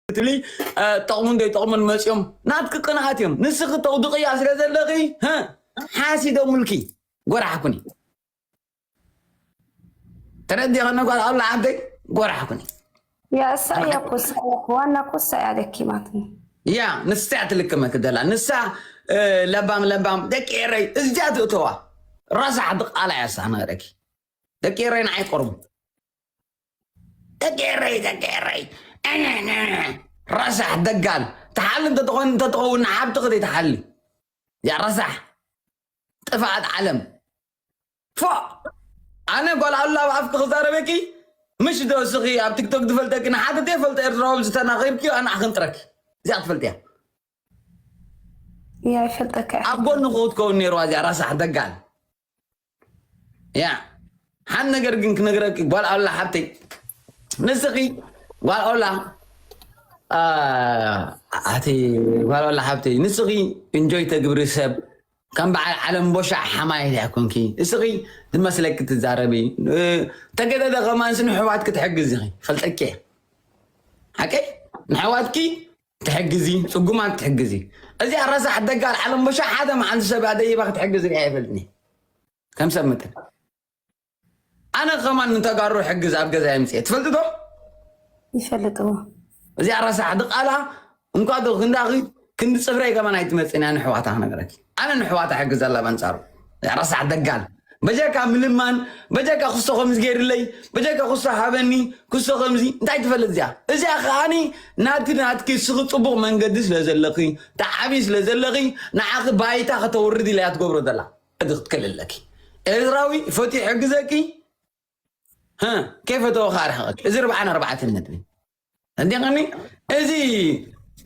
ክትብሊ፣ እ፣ ጠቕሙን ዘይጠቕሙን መፂኦም ናትኪ ቅንኣት እዮም። ንስኺ ተውድቕያ ስለ ዘለኺ፣ ሀ፣ ሓሲዶምልኪ። ጎራሕ ኩኒ። ተረዲኸኒ ጓል ኣላ ዓደይ? ጎራሕ ኩኒ። ያ እሳ እያ እኮ እሳ እያ እኮ ዋና እኮ እሳ እያ ደኪማትኒ። ያ ንሳ እያ ትልክመኪ ዘላ። ንሳ፣ እ፣ ለባም ለባም ደቂ ኤረይ እዚኣ ትእተዋ። ረሳሕ ድቓላ እያ እሳ ነገረኪ። ደቂ ኤረይ ንዓይ ቀርቡ። ደቂ ኤረይ፣ ደቂ ኤረይ። ረሳሕ ደጋል። ትሓሊ እንተትኾን፣ እንተትኸውን ንሓብትኺ ዘይትሓሊ። ያ ረሳሕ። ጥፍኣት ዓለም። ፎ! ኣነ ጓል ኣሉላ ኣብ ኣፍኪ ክዛረበኪ፣ ምሽ ዶ እስኺ ኣብ ቲክቶክ ዝፈልጠኪ ንሓደ ዘይፈልጦ ኤርትራዊ ዝተናኺርኪ ኣነ ኣኽንጥረኪ። እዚኣ ትፈልጥያ። ያ ይፈልጠካ እያ። ኣብ ጎንኹ ክትከውን ነይርዋ እዚኣ ረሳሕ ደጋል። ያ። ሓን ነገር ግን ክነግረኪ ጓል ኣሉላ ሓብተይ። ንስኺ ጓል ኣሉላ፣ ኣ፣ ኣቲ ጓል ኣሉላ ሓብተይ፣ ንስኺ እንጆይ ተግብሪ ሰብ፣ ከም በዓል ዓለም ቦሻዕ ሓማየት ኣይኮንኪ። እስኺ ዝመስለኪ ትዛረቢ። እ፣ ተገደደ ከማንስ ንሕዋትኪ ትሕግዚ ኢኺ። ፈልጠኪ እየ። ሓቀይ? ንሕዋትኪ ትሕግዚ፣ ጽጉማት ትሕግዚ። እዚኣ ረሳሕ ደጋል ዓለም ቦሻዕ ሓደ መዓልቲ ሰብ ደይባ ክትሕግዝ ሪኣ ኣይፈልጥኒ። ከም ሰብ መጠን። ኣነ ከማን ንተጋሩ ሕግዝ ኣብ ገዛ የምጽእ። ትፈልጥ ዶ? ይፈልጥዎ። እዚኣ ረሳሕ ድቓላ፣ እንኳ ዶ ክንዳኺ፣ ክንዲ ጽፍረይ ከማን ኣይትመጽእን እያ ንሕዋታ ክነግረኪ። ኣነ ንሕዋታ ሕግዝ ኣላ በንጻሩ። እዚኣ ረሳሕ ደጋል። በጀካ ምልማን፣ በጀካ ክሶ ከምዚ ገይርለይ፣ በጀካ ክሶ ሃበኒ፣ ክሶ ከምዚ፣ እንታይ ትፈልጥ እዚኣ? እዚኣ ከኣኒ ናቲ ናትኪ እስኺ ጽቡቕ መንገዲ ስለ ዘለኺ፣ ተዓቢ ስለ ዘለኺ፣ ንዓኺ ባይታ ከተውርድ ኢላ እያ ትገብሮ ዘላ። እቲ ክትክልለኪ። ኤርትራዊ ፈትዩ ሕግዘኪ፣ ሀ፣ ከይፈተወ ከዓ ርሕቐኪ። እዚ ርብዓን ኣርባዕተን ነጥቢ። እንዲቕኒ፣ እዚ፣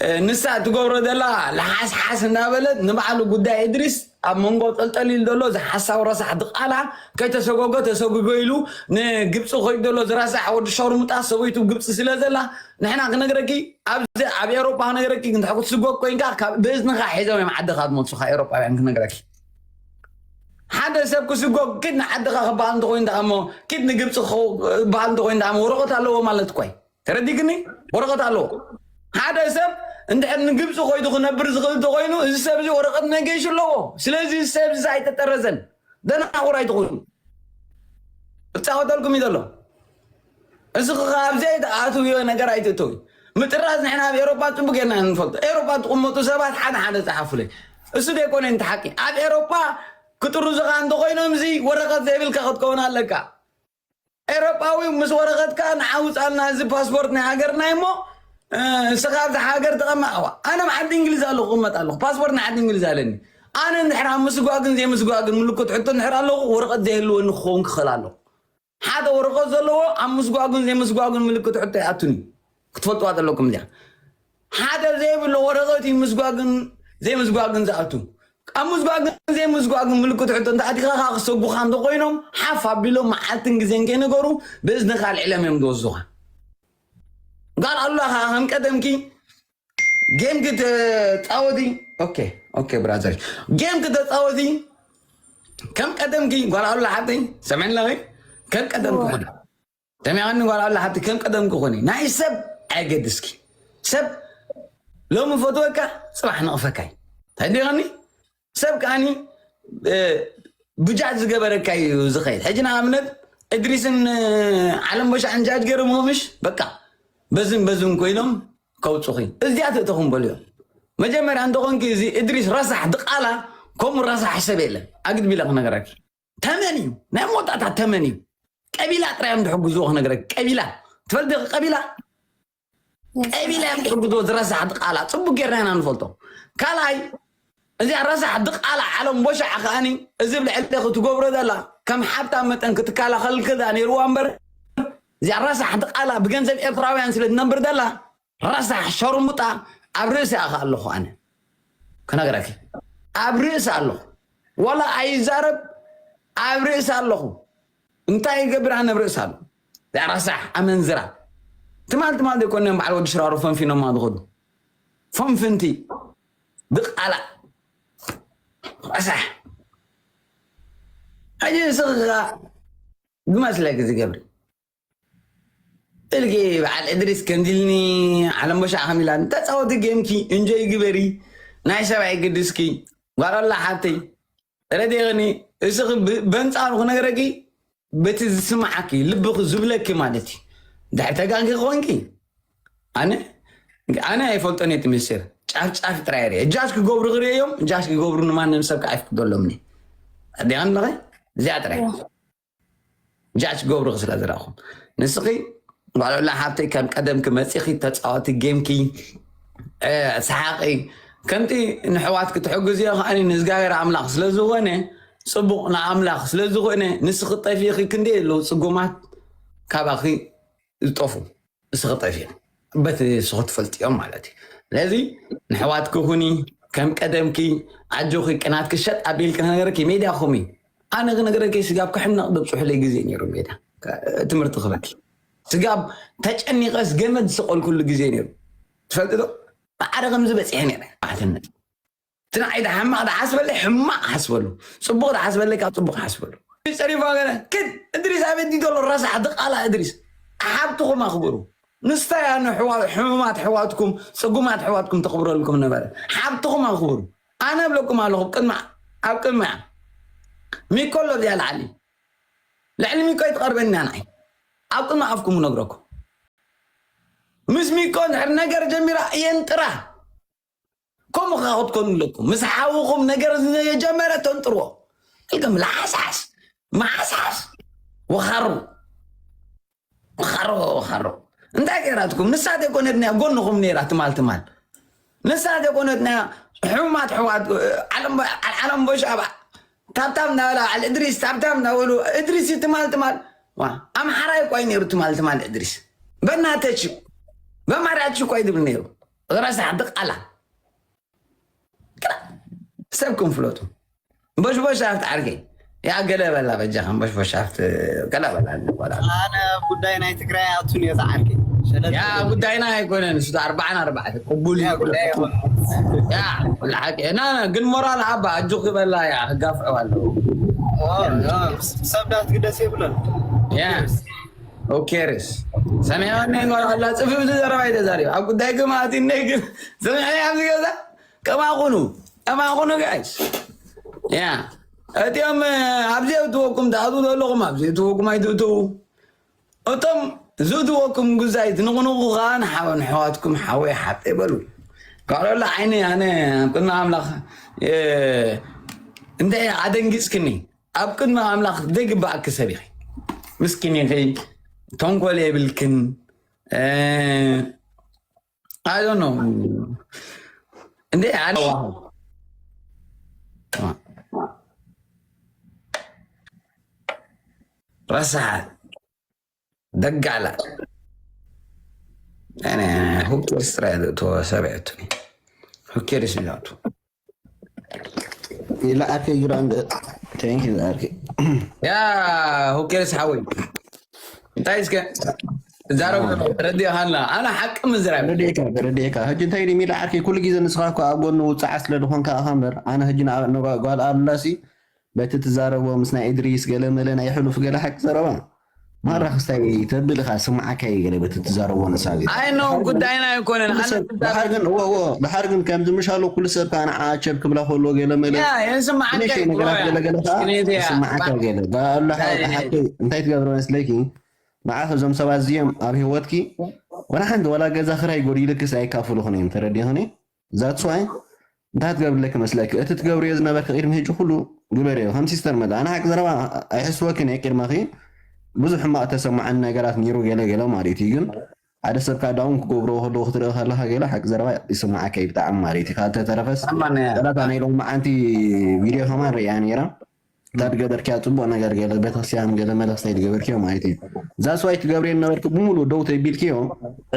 እ፣ ንሳ ትገብሮ ዘላ ለሓስሓስ እናበለት ንባዕሉ ጉዳይ እድሪስ ኣብ መንጎ ጠልጠል ኢሉ ዘሎ እዚ ሓሳዊ ረሳሕ ድቓላ ከይተሰጎጎ ተሰጉጎ ኢሉ ንግብፂ ኮይዱ ዘሎ እዚ ረሳሕ ወዲ ሸርሙጣ ሰበይቱ ግብፂ ስለ ዘላ ንሕና ክነግረኪ ኣብዚ ኣብ ኤውሮጳ ክነግረኪ እንድሕር ክትስጎግ ኮይንካ ካብ ብእዝንኻ ሒዞም እዮም ዓድኻ ዝመልሱኻ ኤውሮጳውያን ክነግረኪ። ሓደ ሰብ ክስጎግ ኪድ ንዓድኻ ክበሃል እንተኮይኑ ደኣ እሞ ኪድ ንግብፂ ክበሃል እንተኮይኑ ደኣ እሞ ወረቐት ኣለዎ ማለት እኮ እዩ። ተረዲግኒ? ወረቐት ኣለዎ። ሓደ ሰብ እንድሕር ንግብፂ ኮይዱ ክነብር ዝኽእል እንተኮይኑ እዚ ሰብ እዚ ወረቐት መገይሽ ኣለዎ። ስለዚ እዚ ሰብ እዚ ኣይተጠረዘን። ደናቑር ኣይትኹኑ። እፃወተልኩም እዩ ዘሎ። እዚ ከዓ ኣብ ዘይትኣትውዮ ነገር ኣይትእተዊ። ምጥራዝ ንሕና ኣብ ኤውሮጳ ፅቡቅ ጌርና ንፈልጦ። ኤውሮጳ ትቕመጡ ሰባት ሓደ ሓደ ፀሓፉለይ። እሱ ዘይኮነ እንተ ሓቂ ኣብ ኤውሮጳ ክጥርዙኻ እንተኮይኖም እዚ ወረቐት ዘይብልካ ክትከውን ኣለካ። ኤውሮጳዊ ምስ ወረቐትካ ንዓውፃልና እዚ ፓስፖርት ናይ ሃገርና እሞ እ፣ ንስኻ ኣብዛ ሃገር ተቐመጥ። ኣዋ፣ ኣነ ኣብ ዓዲ እንግሊዝ ኣለኹ ክቕመጥ ኣለኹ። ፓስፖርት ናይ ዓዲ እንግሊዝ ኣለኒ። ኣነ እንድሕር ኣብ ምስጓግን ዘይምስጓግን ምልክት ሕቶ እንድሕር ኣለኹ ወረቐት ዘይህልወኒ ክኸውን ክኽእል ኣለኹ። ሓደ ወረቐት ዘለዎ ኣብ ምስጓግን ዘይምስጓግን ምልክት ሕቶ ይኣቱኒ። ክትፈልጥዋ ዘለኩም እዚኣ። ሓደ ዘይብሎ ወረቐት እዩ ምስጓግን ዘይምስጓግን ዝኣቱ። ኣብ ምስጓግን ዘይምስጓግን ምልክት ሕቶ እንተኣቲኻ ከዓ ክሰጉኻ እንተኮይኖም ሓፍ ኣቢሎም መዓልትን ግዜን ከይነገሩ ብእዝንኻ ኣልዒሎም እዮም ዝወስዱኻ። ጓል ኣሉላ ከዓ ከም ቀደምኪ ጌም ክትፃወቲ። ኦኬ ኦኬ ብራዘር ጌም ክትፃወቲ ከም ቀደምኪ ጓል ኣሉላ ሓብተይ ሰምዕለኺ ከም ቀደምኪ ኩኒ። ሰሚዕኒ ጓል ኣሉላ ሓብቲ ከም ቀደምኪ ኩኒ። ናይ ሰብ ኣየገድስኪ። ሰብ ሎሚ ፈትወካ ጽባሕ ነቕፈካ እዩ። ተዲኸኒ ሰብ ከኣኒ እ፣ ብጃጅ ዝገበረካ እዩ ዝኸይድ። ሕጂ ንኣብነት እድሪስን እ፣ ዓለም በሻዕን ጃጅ ገይሮም ምሽ በቃ በዝን በዝን ኮይኖም ከውፅኺ እዚኣ ትእተኹም በልዮም። መጀመርያ እንተኾንኪ እዚ እድሪስ ረሳሕ ድቓላ ከምኡ ረሳሕ ሰብ የለን። ኣግድቢለ ክነገረኪ ተመን እዩ ናይ መወዳእታ ተመን እዩ። ቀቢላ ጥራይ እዮም ዝሕግዝዎ ክነግረኪ ቀቢላ ትፈልጢ ቀቢላ ቀቢላ እዮም ዝሕግዝዎ ዝረሳሕ ድቓላ ፅቡቅ ጌርና ኢና ንፈልጦ። ካልኣይ እዚኣ ረሳሕ ድቓላ ዓለም ቦሻዕ ከኣኒ እዚ ብልዕሊ ክትገብሮ ዘላ ከም ሓብታ መጠን ክትከላኸልክ ዳ ነይርዋ እምበር እዚኣ ረሳሕ ድቓላ ብገንዘብ ኤርትራውያን ስለ ትነብር ዘላ ረሳሕ ሸርሙጣ ኣብ ርእሲ ኣኸ ኣለኹ ኣነ ክነግረኪ ኣብ ርእሲ ኣለኹ ዋላ ኣይዛረብ ኣብ ርእሲ ኣለኹ እንታይ ይገብር ኣነ ኣብ ርእሲ ኣለኹ ረሳሕ ኣመንዝራ ትማል ትማል ዘይኮነ በዓል ወዲ ሽራሮ ፈንፊኖማ ዝኸዱ ፈንፍንቲ ድቃላ ረሳሕ ሕጂ ንስኻ ዝመስለኪ ዝገብሪ እልጊ በዓል እድሪስ ከምዚ ኢልኒ፣ ዓለም በሻ ከም ኢላኒ፣ ተጻወቲ ጌምኪ፣ እንጆይ ግበሪ፣ ናይ ሰብ ኣይግድስኪ። ጓል ኣላ ሓብተይ፣ ረዲእኒ፣ እስኺ ብ-፣ በንጻሩ ክነግረኪ፣ በቲ ዝስምዓኪ፣ ልብኺ ዝብለኪ ማለት እዩ። ድሕሪ ተጋንኪ ክኾንኪ፣ ኣነ፣ ኣነ ኣይፈልጦን እየ እቲ ምስጢር። ጫፍ ጫፍ ጥራይ እየ። ጃጅ ክገብሩ ክርእዮም፣ ጃጅ ክገብሩ ንማንም ሰብ ከዓ ኣይፍቅደሎምን እየ። ኣዲኻ ኣለኸ? እዚኣ ጥራይ። ጃጅ ክገብሩኺ ስለ ዝረእኹም። ንስኺ ጓል ኦላ ሓብተይ ከም ቀደምኪ መጺኺ ተጻወቲ ጌምኪ፣ እ፣ ሰሓቂ። ከምቲ ንሕዋትኪ ትሕግዝዮ ከኣኒ ንእግዚኣብሔር ኣምላኽ ስለ ዝኾነ፣ ጽቡቕ ንኣምላኽ ስለ ዝኾነ፣ ንስኺ ጠፊእኺ ክንደይ ኣለዉ ጽጉማት ካባኺ ዝጠፉ። ንስኺ ጠፊእኺ። በቲ ንስኺ ትፈልጥዮም ማለት እዩ። ስለዚ ንሕዋትኪ ኩኒ፣ ከም ቀደምኪ፣ ኣጆኺ፣ ቅናትኪ ሸጥ ኣቢልኪ ነገርኪ ሜድያኹም እዩ። ኣነ ክነግረኪ ስጋብ ክሕነቕ ዘብጽሑለይ ግዜ ነይሩ ሜዳ። ከ-፣ ትምህርቲ ክበኪ። ስጋብ ተጨኒቐስ ገመድ ዝሰቐልኩሉ ግዜ ነይሩ። ትፈልጢ ዶ? ማዕረ ከምዚ በጺሐ ነይረ። ማዕትነት። እቲ ንዓይ ደሓማቕ ደሓስበለይ ሕማቕ ሓስበሉ። ጽቡቕ ደሓስበለይ ካብ ጽቡቕ ሓስበሉ። ጸሪፋ ገለ፣ ክድ፣ እድሪስ ኣበይ ድዩ ዘሎ? ረሳሕ ድቓላ እድሪስ። ሓብትኹም ኣኽብሩ። ንስታይ ኣነ ሕዋ-፣ ሕሙማት ኣሕዋትኩም፣ ጽጉማት ኣሕዋትኩም ተኽብረልኩም ነበረ። ሓብትኹም ኣኽብሩ። ኣነ እብለኩም ኣለኹ፣ ኣብ ቅድሚ፣ ኣብ ቅድሚያ። ሚኮ ኣሎ እዚኣ ላዕሊ። ልዕሊ ሚኮ ኣይትቐርበኒ ንዓይ። ኣብ ቅድሚ ኣፍኩም እነግረኩም። ምስ ሚኮ እንድሕር ነገር ጀሚራ የንጥራ። ከምኡ ከኣ ክትኮኑ ኣለኩም። ምስ ሓውኹም ነገር ዝጀመረ ተንጥርዎ። ኢልኩም ለሓስሓስ፣ መሓስሓስ፣ ወኻሩ። ወኻሩ፣ ወኻሩ። እንታይ ገይራትኩም? ንሳ ዘይኮነት ንያ ጎንኹም ነይራ ትማል ትማል። ንሳ ዘይኮነት ንያ ሕሙማት ኣሕዋት፣ ዓለም በ-፣ ዓለም በሻ ኣብ ታብታብ እናበላ በዓል እድሪስ፣ ታብታብ እናበሉ እድሪስ እዩ ትማል ትማል። ዋ፣ ኣምሓራይ እኳ እዩ ነይሩ ትማል ትማል እድሪስ። በእናተች፣ በማርያች እኳ እዩ ዝብል ነይሩ። ረሳሕ ድቃላ። ግራ። ሰብ ክም ፍለጡ። በሽበሽ ሃፍት ዓርከይ። ያ ገለ በላ በጃ ከም በሽበሽ ሃፍት ገለ በላ እንኳን። ኣነ ጉዳይ ናይ ትግራይ ኣቱን እየ ዝዓርከይ። ሸለል ያ በል። ጉዳይና ኣይኮነን፣ እሱ ኣርባዓን ኣርባዕተ ቅቡል ያ እዩ። ጉዳይ ኣይኮነን። ያ፣ ብሓቂ። እና ግን ሞራል ሃባ ኣጆኺ በላ ያ ክጋፍዑ ኣለዉ። ኦ፣ ኦ፣ ሰብ ዳት ግደስ የብለን። ያ። ኦኬርስ። ሰሚዕኒ ጓል ኣላ ጽፊፍ ዝዘረባ ኣይተዛሪብ። ኣብ ጉዳይ ግማት እነይ ግን ሰሚዕኒ ኣብዚ ገዛ ከማኹኑ፣ ከማኹኑ ጋይስ። ያ። እቲኦም ኣብዚ እትወኩም ትኣትዉ ዘለኹም ኣብዚ እትወኩም ኣይትእትዉ። እቶም ዝእትወኩም ጉዛይ ትንቕንቑ ኸኣ ንሓው-፣ ንሕዋትኩም ሓወይ ሓብተይ በሉ። ጓል ኣላ ዓይኒ ኣነ ኣብ ቅድሚ ኣምላኽ፣ እ፣ እንተ ኣደንጊጽክኒ፣ ኣብ ቅድሚ ኣምላኽ ዘይግባኣኪ ሰብ ኢኺ። ምስኪን ኢኺ፣ ተንኮል የብልክን። እ፣ I don't know። እንዴ፣ ኣነ ረሳሓት። ደጋላ። ኣነ ሁኬርስ ጥራይ እቶ ሰብዕቱኒ። ሁኬርስ ይላቱ። ይልዓከ ግራንድ። Thank you፣ ዛርኪ። ያ፣ ሁኬርስ ሓወይ። እንታይ እስከ ትዛረብ ተረዲእኻ ኣላ። ኣነ ሓቂ ምዝራብ። ተረዲእካ፣ ተረዲእካ። ሕጂ እንታይ ኢሉ ሚላ ዓርከይ፣ ኩሉ ግዜ ንስኻ እኮ ኣብ ጎኒ ውጽዓት ስለ ዝኾንካ ኢኻ እምበር፣ ኣነ ሕጂ ንኣ-፣ ንጓ-፣ ጓል ኣሉላሲ በቲ ትዛረቦ ምስ ናይ እድሪስ ገለ መለ ናይ ሕሉፍ ገለ ሓቂ ዘረባ። ማራ ክስታይ ተብል ኢኻ፣ ስምዓካ እዩ ገለ በቲ ትዛረቦ ንሳ ገለ። ኣይ ኖ፣ ጉዳይና ኣይኮነን። ኩሉ ኣነ ሰብ ትዛረብ ድሓር ግን፣ እዎ፣ እዎ፣ ድሓር ግን ከምዚ ምሻሎ ኩሉ ሰብ ከዓ ንዓ ቸብ ክብላ ከሎ ገለ መለ ያ፣ የስምዓካ ንእሽተይ እዩ፣ ነገራት ያ። ገለ ገለ ከዓ ምስኪነይቲ ያ። ይስምዓካ ገለ። ጓል ኣሉላ ናይ ሓቂ እንታይ ትገብሪ መስለኪ? ንዓኺ እዞም ሰባት እዚኦም ኣብ ህይወትኪ ወላ ሓንቲ ወላ ገዛ ክራይ ጎዲልክስ ኣይካፍሉኽን እዮም፣ ተረዲኽኒ? That's why እንታይ ትገብርለኪ መስለኪ? እቲ ትገብርዮ ዝነበርኪ ቅድሚ ሕጂ ኩሉ ግበርዮ። ከም ሲስተር መለ ኣነ ሓቂ ዘረባ ኣይሕስወክን እየ። ቅድመኺ ብዙሕ ሕማቕ ተሰማዓኒ ነገራት ነይሩ ገለ ገለ ማለት እዩ። ግን ሓደ ሰብ ከዓ ዳውን ክገብርዎ ከለዉ ክትርኢ ከለኻ ገለ ሓቂ ዘረባ ይስምዓካ እዩ ብጣዕሚ ማለት እዩ። ካብ ተተረፈስ ኣማን እያ። ገላታ ናይ ሎሚ መዓንቲ ቪድዮ ከማን ርእያ ነይራ። እታ ትገበርክያ ጽቡቕ ነገር ገለ ቤተክርስትያን ገለ መለ ክሳይ ትገበርክዮ ማለት እዩ። That's why ትገብርዮ ነበርኪ ብሙሉ ደው ተቢልክዮ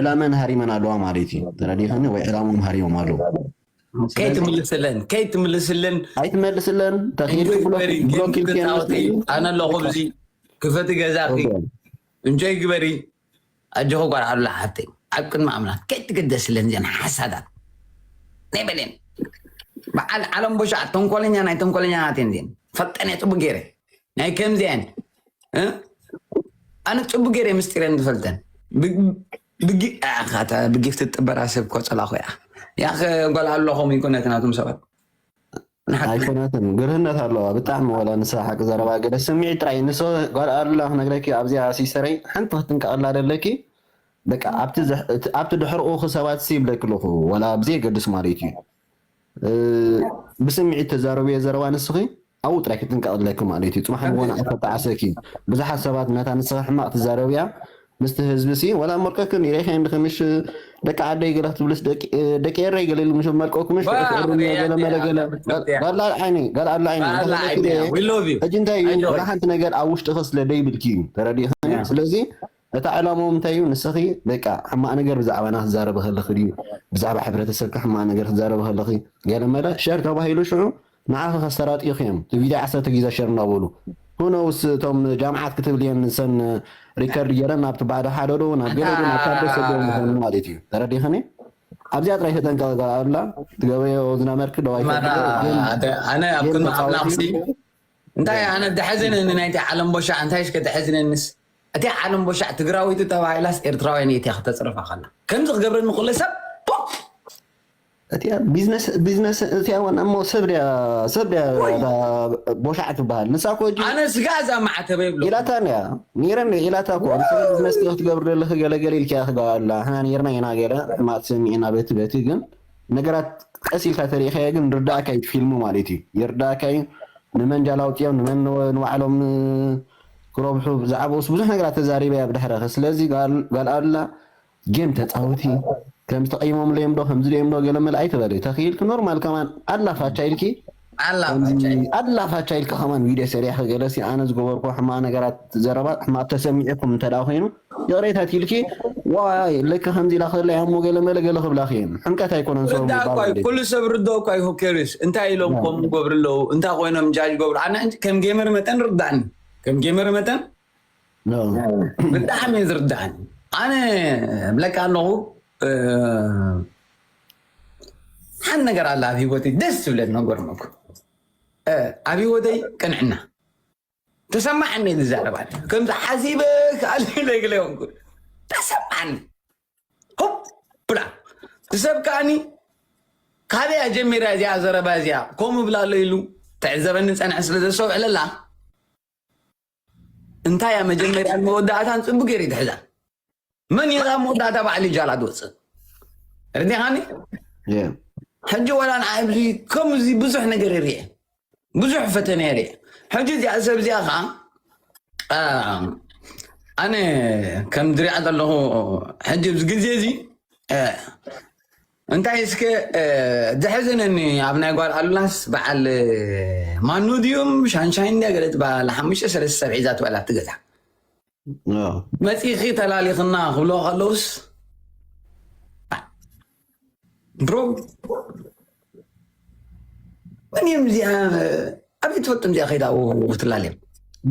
ዕላመን ሃሪመን ኣለዋ ማለት እዩ። ተረዲእኽኒ ወይ ዕላሞም ሃሪሞም ኣለዉ። ከይትምልስለን፣ ከይትምልስለን። ኣይትመልስለን፣ ተኺድ እንጆይ ክብሎ ግበሪ፣ ብሎክ ጌም ኢልክዮ ክትጻወቲ፣ እዩ። ኣነ ኣለኹ ኣብዚ። ክፈቲ ገዛኺ። ኦኬ። እንጆይ ግበሪ። ኣጆኺ ጓል ኣሉላ ሓብተይ፣ ኣብ ቅድሚ ኣምላኽ ከይትግደስለን እዘን ሓሳዳት። ናይ በሌን። በዓል ዓለም ቦሻዕ ተንኮለኛ ናይ ተንኮለኛታት እየን እዚአን። ፈልጠን እየ ጽቡቅ ገይረ። ናይ ከምዚአን። እ? ኣነ ጽቡቅ ገይረ ምስጢረን ዝፈልጠን። ብጊፍቲ ትጥበራ ሰብ እኮ ጸላኹ እያ። ያኸ ጓል ኣሎ ከምኡ ይኮነት ናቶም ሰባት። ኣይኮነትን፣ ግርህነት ኣለዋ ብጣዕሚ። ዋላ ንሳ ሓቂ ዘረባ ገለ ስምዒት ጥራይ ንሶ ጓል ኣሉላ ክነግረኪ ኣብዚኣ ሲስተረይ ሓንቲ ክትጥንቀቐላ ደለኪ። በቃ ኣብቲ ድሕርኡ ክሰባት ሲ ይብለኪ ኣለኹ ዋላ ብዘየገድስ ማለት እዩ። ብስምዒት ተዛረብዮ ዘረባ ንስኺ ኣብኡ ጥራይ ክጥንቀቕ ኣለኪ ማለት እዩ። ጽባሕ ንግሆ ንዓኺ ክጠዓሰኪ። ብዙሓት ሰባት ነታ ንስኺ ሕማቕ ትዛረብያ ምስቲ ህዝቢ ሲ ዋላ መርቀክን ኢለኺ እንድኺ ምሽ ደቂ ዓደይ ገለ ክትብልስ ደቂ ኤረይ ገለ ኢሉ ምሽ መርቀኩ ምሽ እርምዮ ገለ መለ ገለ ጋላ ዓይኒ ጋላ ኣላ ዓይኒ ሕጂ እንታይ እዩ ዋላ ሓንቲ ነገር ኣብ ውሽጥኺ ስለ ደይብልኪ እዩ ተረዲእኽኒ። ስለዚ እታ ዕላምኡ እንታይ እዩ? ንስኺ በቃ ሕማቕ ነገር ብዛዕባና ክትዛረቢ ከለኺ ድዩ? ብዛዕባ ሕብረተሰብካ ሕማቕ ነገር ክትዛረቢ ከለኺ ገለ መለ ሸር ተባሂሉ ሽዑ ንዓኺ ከሰራጥዩኺ እዮም። እቲ ቪድዮ ዓሰርተ ግዜ ሸር እናበሉ ሁነውስ እቶም ጃምዓት ክትብል እየን ንሰን ሪከርድ ገይረን ናብቲ ባዕዶ ሓደዶ ናብ ገለዶ ናብ ካልዶ ሰደዮም ዝኾኑ ማለት እዩ። ተረዲኽኒ? ኣብዚኣ ጥራይ ተጠንቀቂ ኣላ ትገበዮ ዝነበርክ ደዋይ ኣነ ኣብ ክንዲ ኣምላኽሲ እንታይ ኣነ ደሐዝነኒ ናይቲ ዓለም ቦሻዕ እንታይ እስከ ደሐዝነንስ እቲ ዓለም ቦሻዕ ትግራዊቱ ተባሂላስ ኤርትራውያን እየ እቲያ ክተፅርፋ ከላ ከምዚ ክገብረኒ ኩለ ሰብ እቲያ ቢዝነስ ቢዝነስ እቲያ ዋና እሞ ሰብ ድያ ሰብ ድያ ቦሻዕ ትበሃል ንሳ ኮ ኣነ ስጋ እዛ ማዕተበ ይብሎ ኢላታ ንያ ኔረን ኢላታ ኮ ንሰብ ቢዝነስ ክትገብር ደለኺ ገለገለ ኢልኪያ ክገባላ ሕና ኔርና ኢና ገለ ሕማቅ ሰሚዕና በቲ በቲ ግን ነገራት ቀስ ኢልካ ተሪኢኻዮ ግን ርዳእካ እዩ ፊልሙ ማለት እዩ ይርዳእካ እዩ ንመን ጃል ኣውፅኦም ንመን ንባዕሎም ክረብሑ ብዛዕባኡስ ብዙሕ ነገራት ተዛሪበ እያ ብድሕረኸ ስለዚ ጓል ኣሉላ ጌም ተፃወቲ ከምዚ ተቐይሞምለዮም ዶ ከምዚ ደዮም ዶ ገለ መለ ኣይትበሊ ተኽኢልኪ ኖርማል ከማን ኣላ ፋቻ ኢልኪ ኣላ ፋቻ ኢልኪ ከማን ቪድዮ ሰሪሕኪ ገለሲ ኣነ ዝገበርኩ ሕማቕ ነገራት ዘረባ ሕማቕ ተሰሚዕኩም እንተ ደኣ ኮይኑ ይቕሬታ ትልኪ ዋይ ለካ ከምዚ ኢላ ክብላ እያ እሞ ገለ መለ ገለ ክብላኺ እዮም ሕምቀት ኣይኮነን ሰብ ርዳእ እኳ ምባል እዩ፣ ማለት እዩ። ኩሉ ሰብ ርድኦ እኳ እዩ፣ who cares? እንታይ ኢሎም ከምኡ ይገብሩ ኣለዉ? እንታይ ኮይኖም ጃጅ ይገብሩ? ኣነ ሕጂ ከም ጌመር መጠን ርዳእኒ፣ ከም ጌመር መጠን No። ብጣዕሚ እዩ ዝርዳእኒ። ኣነ እብለካ ኣለኹ እ፣ ሓንቲ ነገር ኣላ ኣብ ህይወተይ ደስ ዝብለኒ ነገር መኩ እ፣ ኣብ ህይወተይ ቅንዕና ተሰማዕኒ ዝዛረብ ኣለ ከምዚ ሓሲበ ክኣል ኢለ ግለ ይኮንኩ ተሰማዕኒ ሆፕ ብላ እቲ ሰብ ከኣኒ ካበያ ጀሚራ እዚኣ ዘረባ እዚኣ ከምኡ ብላ ኣሎ ኢሉ ተዕዘበኒ ፀንሐ ስለ ዘሰውዕለላ እንታይ እያ መጀመርያን መወዳእታን ፅቡቅ ገይሩ ይትሕዛ መን ይዛ መወዳእታ ባዕሊ ጃላ ትወፅእ ርዲኻኒ ሕጂ ዋላ ንዓብዚ ከምዚ ብዙሕ ነገር ይርየ ብዙሕ ፈተነ የርኢ ሕጂ እዚኣ ሰብ እዚኣ ከዓ ኣነ ከም ዝሪኣ ዘለኹ ሕጂ ኣብዚ ግዜ እዚ እንታይ እስከ ዘሕዝነኒ ኣብ ናይ ጓል ኣሉላስ በዓል ማኑ ድዮም ሻንሻይ እንዲያ ገለ ትበሃል ሓሙሽተ ሰለስተ ሰብ ሒዛ ትበላ ኣብቲ ገዛ መፂኺ ተላሊኽና ክብሎ ከለውስ ብሮ መን እዮም እዚኣ ኣበይ ትፈልጡ እዚኣ ከይዳ ክትላልዮም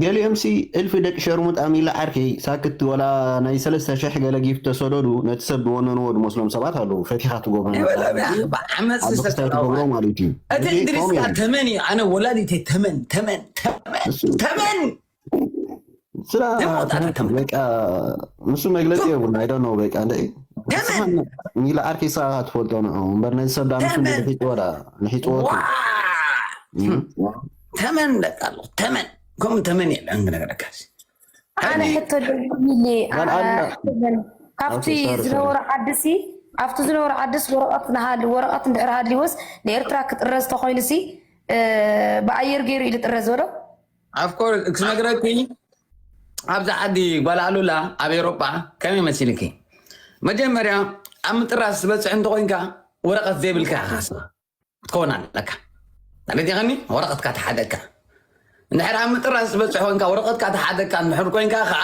ገሊኦም ሲ እልፊ ደቂ ሸርሙጥ ኣሚላ ዓርከይ ሳክቲ ወላ ናይ ሰለስተ ሽሕ ገለ ጊፍት ተሰደዱ ነቲ ሰብ ዝወነንዎ ዝመስሎም ሰባት ኣለዉ ፈቲኻ ትገብሮ ዓመፅ ዝሰተላዋ ትገብሮ ማለት እዩ እቲ እድሪስካ ተመን እዩ ኣነ ወላዲተይ ተመን ተመን ተመን ተመን ስራ በቃ ንሱ መግለፂ የብሉ I don't know በቃ እንደ ሚላ ዓርከይ ንስኻ ትፈልጦ ንዑ እምበር ነዚ ሰብ ዳ ንሱ ንሒፅዎ ዳ ንሒፅዎ ተመን በቃ ኣሎ ተመን ከምኡ ተመን የለን ክነግረካ ኣነ ሕቶ ሚሊ ካብቲ ዝነበረ ዓድሲ ኣብቲ ዝነበረ ዓድስ ወረቐት ንሃሊ ወረቐት እንድሕር ሃልይዎስ ንኤርትራ ክጥረዝ ተኮይኑሲ ብኣየር ገይሩ እዩ ዝጥረዝ ወዶ ኣፍኮርስ ክነግረኪ ኣብዚ ዓዲ ጓል ኣሉላ ኣብ ኤሮጳ ከመይ መሲልኪ መጀመርያ ኣብ ምጥራስ ዝበፅሕ እንተኮይንካ ወረቐት ዘይብልካ ኢኻ ክትከውን ኣለካ ተረዲኸኒ ወረቐትካ ተሓደካ እንድሕር ኣብ ምጥራስ ዝበፅሕ ኮንካ ወረቐትካ ተሓደካ እንድሕር ኮንካ ከዓ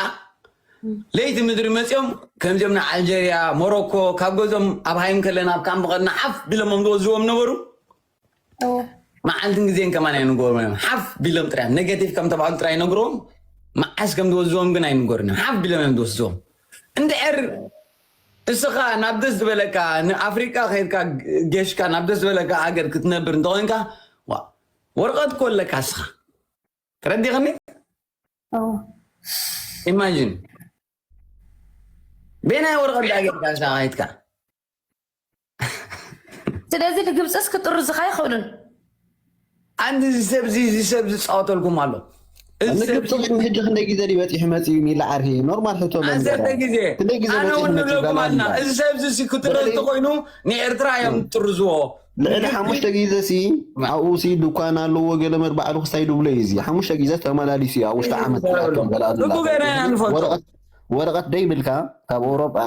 ለይቲ ምድሪ መፅኦም ከምዚኦም ንኣልጀርያ ሞሮኮ ካብ ገዞም ኣብ ሃይም ከለና ኣብ ካምፕ ከድና ሓፍ ቢሎሞም ዝወዝዎም ነበሩ መዓልትን ግዜን ከማን ኣይንገብሮም እዮም ሓፍ ቢሎም ጥራይ ኔጋቲቭ ከም ተባዕሉ ጥራይ ይነግሮም መዓስ ከም ዝወዝዎም ግን ኣይንገሩን እዮም ሓፍ ቢሎም እዮም ዝወስድዎም እንድሕር እስኻ ናብ ደስ ዝበለካ ንኣፍሪቃ ከይድካ ጌሽካ ናብ ደስ ዝበለካ ሃገር ክትነብር እንተኮንካ ወረቀት እኮ ኣለካ እስኻ ተረዲኸኒ ኢማጂን ቤናይ ወረቐት ዳኣ ጌርካ እዛ ከይድካ? ስለዚ ንግብፅስ ክጥርዙኻ ይኽእሉን። ኣንድ እዚ ሰብ እዚ እዚ ሰብ ዝፃወተልኩም ኣሎ። እዚ ሰብ ንግብፂ ቅድሚ ሕጂ ክንደይ ግዜ ድዩ በፂሑ መፂኡ? ሚላ ዓርኪ ኖርማል ሕቶ ዓሰርተ ግዜ ክንደይ ግዜ ኣነ በፂሑ እውን መፂኡ? ንብለኩም ጋል ኣና ኣላ። እዚ ሰብ እዚ ክጥረዝ እንተኮይኑ ንኤርትራ እዮም ጥርዝዎ። ልዕሊ ሓሙሽተ ግዜ ሲ ኣብኡ ሲ ድኳን ኣለዎ ገለመድ ባዕሉ ክሳይ ድብሎ እዩ። እዚ ሓሙሽተ ግዜ ተመላሊሱ እዩ ኣብ ውሽጢ ዓመት ርጉ ገና ኢና ንፈልጦ። ወረቐት ደይብልካ ካብ ኣውሮጳ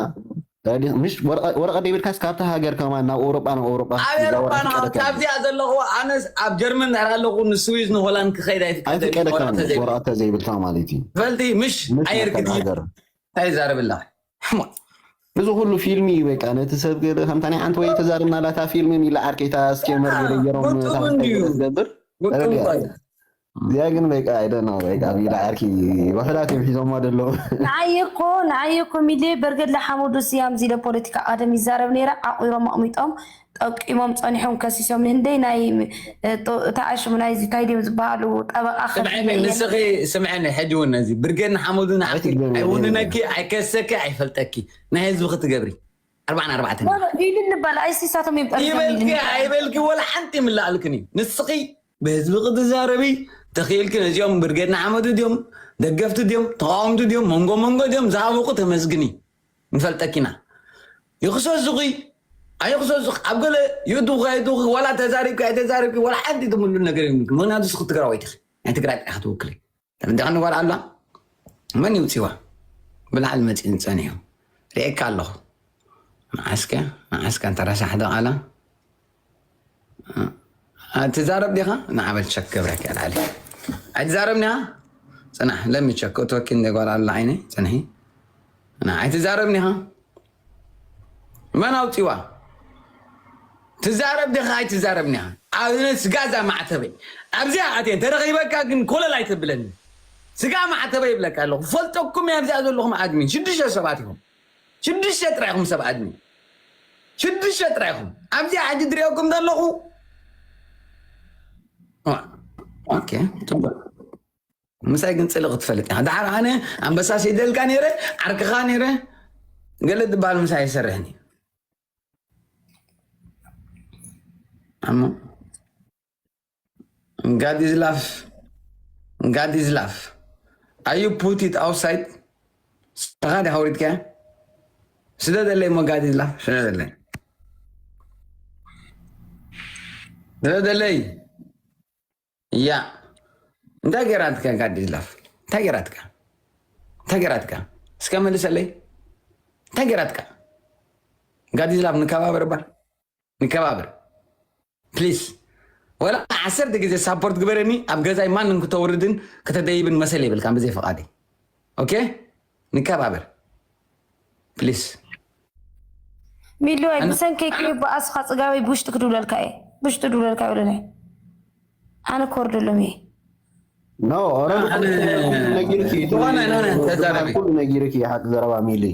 ምሽ ወረቐት ደይብልካስ ካብታ ሃገር ከማን ናብ ኣውሮጳ ናብ ኣውሮጳ ኣብ ኤሮጳ ንኻ ካብዚኣ ዘለኹ ኣነስ ኣብ ጀርመን ድሕር ኣለኹ ንስዊዝ ንሆላንድ ክኸይድ ኣይፍቀደኒ ኣይፍቀደካን ወረቐት ዘይብለኒ። ወረቐት ተዘይብልካ ማለት እዩ። ፈልቲ ምሽ ምሽ ኣየርግድ ናይካ ሃገር እንታይ ይዛረብ ኣለኻ? ሕሞቕ እዚ ኩሉ ፊልሚ በቃ ነቲ ሰብ ገለ ከምታ ናይ ዓንቲ ወይ ተዛርብና ላታ ፊልሚ ሚላ ዓርከይታ ስኬመር ገለ ገይሮም ግጡም እንድዩ። ዝገብር ግጡም ተረዲኣ። እኮ እዩ። እዚኣ ግን በቃ ኣይደና በቃ ሚላ ዓርኪ ውሕዳት እዮም ሒዞማ ደለዉ። ንዓይ እኮ ንዓይ እኮ ሚሌ በርገድ ለሓሙዱ ስያም ዚለ ፖለቲካ ቀደም ይዛረብ ነይረ። ዓቂሮም ኣቕሚጦም ጠቂሞም ጸኒሖም ከሲሶም ንህንደይ ናይ እ፣ ጦ- እታ ኣሽሙ ናይዚ እንታይ ድዮም ዝበሃሉ ጠበቃ ስምዐኒ ንስኺ ስምዐኒ ሕጂ እውን ነዚ ብርጌድ ንሓመዱ ንዓኺ ኣይውንነኪ ኣይከሰኪ ኣይፈልጠኪ ናይ ህዝቢ ክትገብሪ ኣርባዕን ኣርባዕተን ኢሉ ንባል ኣይሲ ሳቶም እዮም ጠሪዞም ኢሉ ይበልኪ ንባል። ኣይበልኪ ወላ ሓንቲ ይምላኣልክን እዩ ንስኺ ብህዝቢ ክትዛረቢ ተኽኢልኪ ነዚኦም ብርጌድ ንሓመዱ ድዮም ደገፍቲ ድዮም ተቃወምቲ ድዮም መንጎ መንጎ ድዮም ዝሃበኹ ተመስግኒ ንፈልጠኪና ይኽሰሱኺ ኣይኽሰሱኺ ኣብ ገለ ዩቱብ ከይቱኺ ዋላ ተዛሪብኪ ኣይተዛሪብኪ ዋላ ሓንቲ ትምሉ ነገር የብልኪ ምክንያቱ ስኺ ትግራወይቲ ኢኺ ናይ ትግራይ ጥራሕ ትውክሊ ተረዲኻኒ ጓል ኣላ መን ይውፅዋ ብላዕሊ መፂኡ ጸኒሑ ርእየካ ኣለኹ መዓስከ መዓስከ እንተረሳሕ ዶ ቃላ ትዛረብ ዲኻ ንዓበል ቸክ ገብረካ ላዕሊ ኣይትዛረብኒ ጽናሕ ለሚ ቸክ እትወኪ እንደ ጓል ኣላ ዓይነይ ጽንሒ ኣይትዛረብኒ ኢኻ መን ኣውፂዋ ትዛረብ ዲኻ ኣይትዛረብኒ ኢኻ ኣብነ ስጋዛ ማዕተበይ ኣብዚኣ ኣትየ ተረኺበካ ግን ኮለል ኣይተብለኒ ስጋ ማዕተበይ ይብለካ ኣለኹ ፈልጠኩም እየ ኣብዚኣ ዘለኹም ኣድሚን ሽዱሽተ ሰባት ኢኹም ሽዱሽተ ጥራይ ኢኹም ሰብ ኣድሚን ሽዱሽተ ጥራይ ኢኹም ኣብዚኣ ሕጂ ድሪኦኩም ዘለኹ ኦኬ ጽቡቅ ምሳይ ግን ጽልእ ክትፈልጥ ኢኻ ድሓር ኣነ ኣንበሳ ሲደልካ ነይረ ዓርክኻ ነይረ ገለ ድበሃል ምሳይ ይሰርሕኒ ኣሞ God is love God is love ኣዩ put it outside ስኻ ዲ ሃውሪትካ ስደደለይ ሞ God is love ስደደለይ ስደደለይ እያ እንታይ ገይራትካ ጋዲ ዝላፍ እንታይ ገይራትካ እንታይ ገይራትካ እስከ መልሰለይ እንታይ ገይራትካ ጋዲ ዝላፍ ንከባበር እባ ንከባበር ፕሊስ ወላ ዓሰርተ ግዜ ሳፖርት ግበረኒ ኣብ ገዛይ ማንም ክተውርድን ከተደይብን መሰል የብልካን ብዘይ ፍቓደይ ኦኬ ንከባበር ፕሊስ ሚሉዋይ ብሰንከይ ከይበኣስኻ ፅጋበይ ብውሽጢ ክድውለልካ እየ ብውሽጢ ድውለልካ ይብለኒ ኣነ ክወርደሎም እየ ኖ ኦረዲ ኣነ- ነጊርኪ ዝኾነ፣ ኖ፣ ኖ፣ ተዛረቢ። ኩሉ ነጊርኪ ሓቂ ዘረባ ሚሊ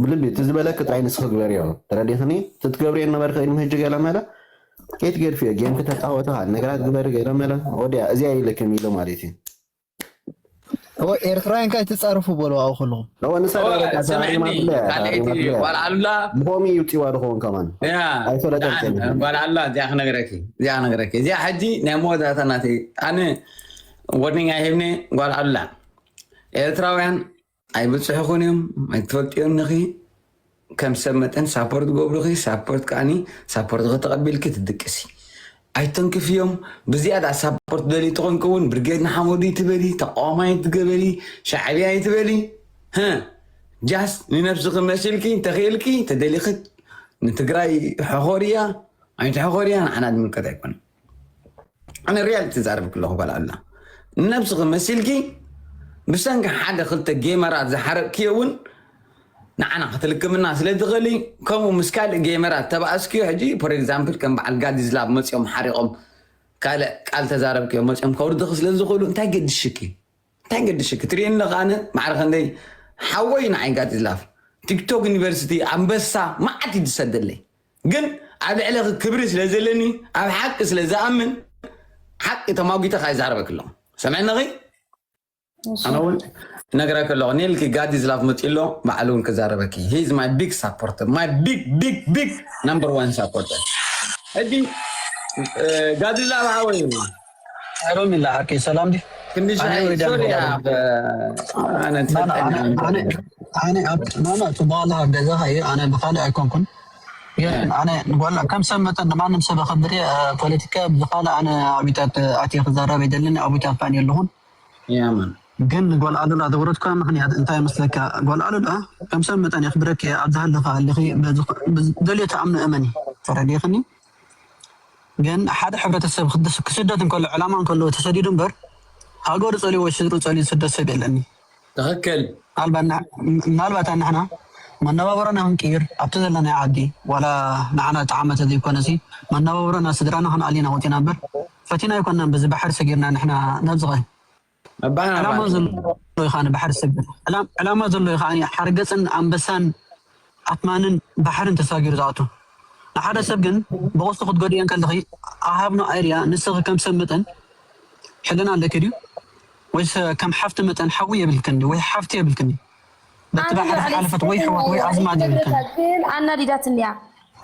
ብልቢ እቲ ዝበለክ ጥራይ ንስኺ ግበርዮ ተረዲኽኒ ትትገብርዮ ነበርክ ቅድሚ ሕጂ ገለ መለ ከይትገድፍዮ ጌም ክተፃወትኻ ነገራት ግበሪ ገለ መለ ወዲያ እዚያ ኢልክ ሚሉ ማለት እዩ እወ ኤርትራውያን ከ ኣይትጻረፉ በሉ ኣብኡ ከለኹም። እወ ንሳ ኦ፣ ደረጃ ስምዕኒ፣ ተሃሪማ ብለ ካልኣይቲ ተሃሪማ ብለ ጓል ኣሉላ፣ ብኾሚ ይውጽዋ ድኸውን ከማን ያ፣ ኣይፈለጠን ደሓን፣ ከማን ጓል ኣሉላ፣ እዚኣ ክነግረኪ፣ እዚኣ ክነግረኪ። እዚኣ ሕጂ ናይ መወዳእታ ናተይ፣ ኣነ ወርኒንግ ኣይህብኒ፣ ጓል ኣሉላ። ኤርትራውያን ኣይብጽሑኹን እዮም፣ ኣይትፈልጥዮን ንኺ። ከም ሰብ መጠን ሳፖርት ገብሩኺ፣ ሳፖርት ከኣኒ፣ ሳፖርት ከተቐቢልኪ ትድቅሲ። ኣይተንክፍዮም፣ ብዝያዳ ሳፖርት ደሊ ተኾንኪ እውን ብርጌድ ንሓመዱ ይትበሊ፣ ተቃዋማይ ይትገበሊ፣ ሻዕብያ ይትበሊ። ህ፣ ጃስት ንነብስኺ መሲልኪ፣ እንተኽኢልኪ፣ ተደሊኺ ንትግራይ ሕኾርያ፣ ኣይትሕኾርያ፣ ንዓና ዝምልከት ኣይኮነን። ኣነ ሪያል ትዛረብ ክለኹ ጓል ኣላ ነብስኺ መሲልኪ ብሰንኪ ሓደ ክልተ ጌመራት ዝሓረቅክዮ እውን ንዓና ክትልክምና ስለ ትኽእሊ ከምኡ ምስ ካልእ ጌመራት ተባእስክዮ ሕጂ ፎር ኤግዛምፕል ከም በዓል ጋዲዝላብ መፂኦም ሓሪቆም ካልእ ቃል ተዛረብክዮ መፂኦም ከውርድኺ ስለ ዝኽእሉ እንታይ ገድሽኪ እንታይ ገድሽኪ ትሪእኒ ኣለኻ ኣነ ማዕረ ክንደይ ሓወይ ንዓይ ጋዲዝላብ ቲክቶክ ዩኒቨርሲቲ ኣንበሳ መዓት እዩ ዝሰደለይ ግን ኣብ ልዕለኺ ክብሪ ስለ ዘለኒ ኣብ ሓቂ ስለ ዝኣምን ሓቂ ተማጒተ ከይዛረበኪ ኣለኹ ሰምዕነኺ ኣነ እውን እነግረኪ ኣለኹ። ኔልኪ ጋዲ ዝላፍ መፂ ኣሎ፣ ባዕሉ እውን ክዛረበኪ። He is my big supporter, my big big big number one supporter። ሕጂ ጋዲ ዝላፍ ሓወይ ሮሚላ ሓቂ ሰላም ዲ ክንዲ ሻይ ሶሪ። ኣነ ኣነ ኣብ ማማ ጽቡቅ ኣለካ ኣብ ገዛኻ እዩ። ኣነ ብካልእ ኣይኮንኩን። ግን ኣነ ንጓላ ከም ሰብ መጠን ንማንም ሰብ ኣኸብር እየ። ፖለቲካ ብዝካልእ ኣነ ኣቢታት ኣትየ ክዛረብ ኣይደልን። ኣቢታት ፋን የለኹን። ያማን ግን ንጓል ኣሉላ ዘውረድኳ ምክንያት እንታይ መስለካ? ጓል ኣሉላ ከም ሰብ መጠን የኽብረክ እየ። ኣብ ዝሃለኻ ኣለኺ ደልዮ ተኣምኑ እመኒ። ተረዲኽኒ? ግን ሓደ ሕብረተሰብ ክስደት እንከሎ ዕላማ እንከሎ ተሰዲዱ እምበር ሃገሩ ፀልዩ ወይ ስድሩ ፀልዩ ዝስደት ሰብ የለኒ። ትኽክል። ምናልባት ንሕና መነባብሮና ክንቅይር ኣብቲ ዘለናዮ ዓዲ ዋላ ንዓና ዝጠዓመ ተዘይኮነሲ መነባብሮና ስድራና ክንኣሊ ኢና ወፂና እምበር ፈቲና ኣይኮናን። በዚ ባሕሪ ሰጊርና ንሕና ነብዝቐ ዕላማ ዘሎ ኢኻ ንባሕሪ ሰግር ዕላማ ዘሎ ኢኻ ሓርገፅን ኣንበሳን ኣትማንን ባሕርን ተሳጊሩ ዝኣቱ ንሓደ ሰብ ግን ብቐሱ ክትጎድዮ ከለኺ ኣሃብኖ ኣይርያ ንስኺ ከም ሰብ መጠን ሕልና ኣለኪ ድዩ ወይስ ከም ሓፍቲ መጠን ሓዊ የብልክን ወይ ሓፍቲ የብልክን በቲ ባሕሪ ዝሓለፈት ወይ ሕዋት ወይ ኣዝማድ የብልክን ግን ኣናዲዳትኒ እያ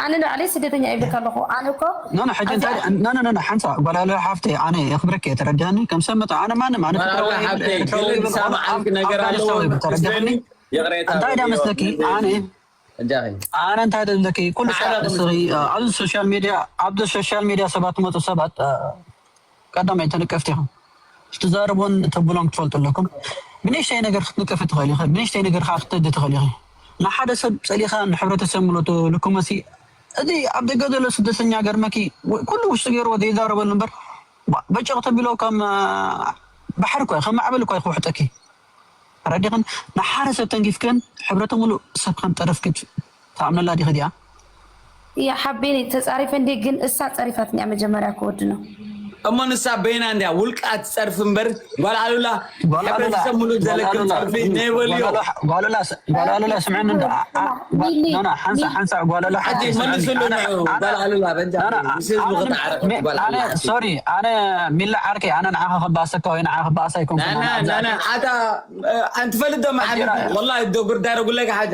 ኣነ ንባዕለይ ስደተኛ ይብልካ ኣለኹ ኣነ እኮ ኖ ኖ ሕጂ እንታይ ኖ ኖ ኖ ሓንሳ ጓል ኣለ ሓፍቲ ኣነ የኽብረክ እየ ተረዲሃኒ ከም ሰብ መጠን ኣነ ማንም ኣነ ሓፍተይ ገለ ዝሰማዓልክ ነገር ኣለዎ ተረዲሃኒ እንታይ ዳ መስለኪ ኣነ ኣነ እንታይ ደለኪ ኩሉ ሰዓት ንስኺ ኣብዚ ሶሻል ሚድያ ኣብዚ ሶሻል ሚድያ ሰባት ትመፁ ሰባት ቀዳማይ ተነቀፍቲ ኢኹም። ክትዛረቡን ተብሎም ክትፈልጡ ኣለኩም። ብንእሽተይ ነገር ክትንቀፊ ትኽእል ኢኺ፣ ብንእሽተይ ነገር ከዓ ክትተዲ ትኽእል ኢኺ። ንሓደ ሰብ ፀሊኻ ንሕብረተሰብ ምሎቱ ልኩመሲ እዚ ኣብ ደገ ዘሎ ስደተኛ ገርመኪ ኩሉ ውሽጢ ገይርዎ ዘይዛረበሉ እምበር በጨቕ ተቢሎ ከም ባሕሪ እኳ ከም ማዕበል እኳ ክውሕጠኪ ተረዲኽን ንሓደ ሰብ ተንኪፍክን ሕብረተ ሙሉእ ሰብ ከም ጠረፍኪ ትኣምነላ ዲኺ ዲኣ እያ ሓቤኒ ተፃሪፈ እንዴ ግን እሳ ፀሪፋትኒ እያ መጀመርያ ክወድኖ እሞ ንሳ በይና እንድያ ውልቃ ትፀርፊ እምበር ጓል ኣሉላ ሕብረተሰብ ሙሉእ ዘለክም ፀርፊ ነበልዮ ጓል ኣሉላ ስምዐኒ እንዶ ሓንሳ ሓንሳ ጓል ኣሉላ ሓንቲ መልስሉ ንዑ ጓል ኣሉላ በጃ ምስ ህዝቢ ክትዓረቅ ጓል ኣሉላ ሶሪ ኣነ ሚላ ዓርከይ ኣነ ንዓኻ ክበኣሰካ ወይ ንዓኻ ክበኣሳ ኣይኮንኩን ኣታ ኣንትፈልጥ ዶ መዓልቲ ወላ ዶ ጉርዳይ ረጉለካ ሓጃ